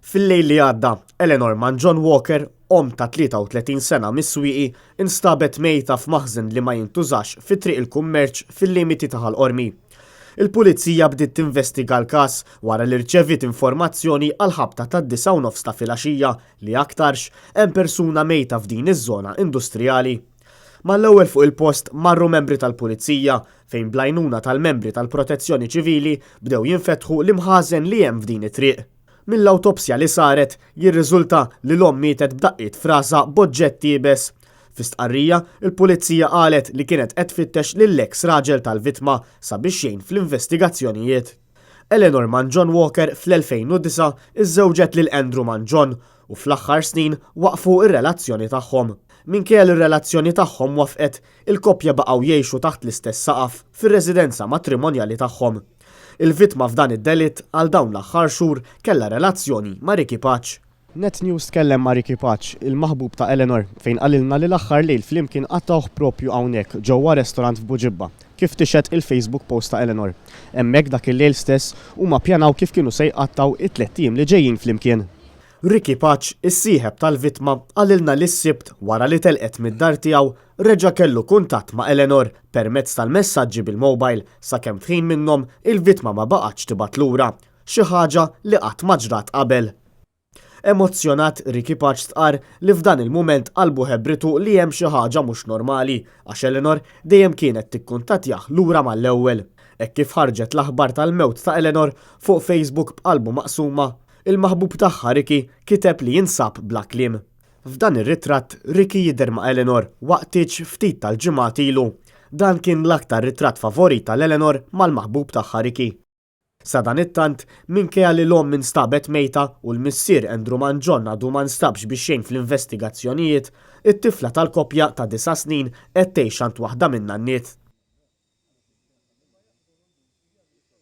Fil-lejl li għadda, Eleanor Mangion Walker, omm ta' 33 sena mis-Swieqi, instabet mejta f'maħżen li ma jintużax fi Triq il-Kummerċ fil-limiti ta' Ħal Qormi. Il-Pulizija bdiet tinvestiga l-każ wara li rċeviet informazzjoni għall-ħabta tad-disgħa u nofs ta' filgħaxija li aktarx hemm persuna mejta f'din iż-żona industrijali. Mal-ewwel fuq il-post marru membri tal-Pulizija fejn bl-għajnuna tal-membri tal-Protezzjoni Ċivili bdew jinfetħu l-imħażen li hemm f'din it-triq. Mill-awtopsja li saret jirriżulta li l-omm mietet b'daqqiet f'rasha b'oġġett iebes. Fi stqarrija, il-Pulizija qalet li kienet qed tfittex lill-eks raġel tal-vittma sabiex jgħin fl-investigazzjonijiet. Eleanor Mangion Walker fl-2009 iżżewġet lil Andrew Mangion u fl-aħħar snin waqfu r-relazzjoni tagħhom. Minkejja li r-relazzjoni tagħhom wafqet, il-koppja baqgħu jgħixu taħt l-istess saqaf fir-residenza matrimonjali tagħhom. Il-vittma f'dan id-delitt għal dawn l-aħħar xhur kellha relazzjoni ma' Ricky Pace. Net News tkellem ma' Ricky Pace, il-maħbub ta' Eleanor, fejn qalilna li l-aħħar lejl flimkien qattgħuh proprju hawnhekk ġewwa restaurant f'Buġibba, kif tixhed il-Facebook post ta' Eleanor. Hemmhekk dak il-lejl stess huma ppjanaw kif kienu se jqattgħu it-tlett ijiem li ġejjin flimkien. Ricky Pace, is-sieħeb tal-vittma, qalilna li s-Sibt, wara li telqet mid-dar tiegħu, reġa' kellu kuntatt ma' Eleanor permezz tal-messaġġi bil-mobile sakemm f'ħin minnhom il-vittma ma baqgħetx tibgħat lura, xi ħaġa li qatt ma ġrat qabel. Emozzjonat, Ricky Pace stqarr li f'dan il-mument qalbu ħebritu li hemm xi ħaġa mhux normali għax Eleanor dejjem kienet tikkuntattjah lura mal-ewwel. Hekk kif ħarġet l-aħbar tal-mewt ta' Eleanor fuq Facebook b'qalbu maqsuma, Il-maħbub tagħha Ricky kiteb li jinsab bla kliem. F'dan ir-ritratt Ricky jidher ma' Eleanor waqt tieġ ftit tal-ġimgħat ilu. Dan kien l-aktar ritratt favorit tal-Eleanor mal-maħbub tagħha Ricky. Sadanittant, minkejja li l-omm instabet mejta u l-missier Andrew Mangion għadu ma nstabx biex jgħin fl-investigazzjonijiet, it-tifla tal-koppja ta' disa' snin qed tgħix għand waħda min-nanniet.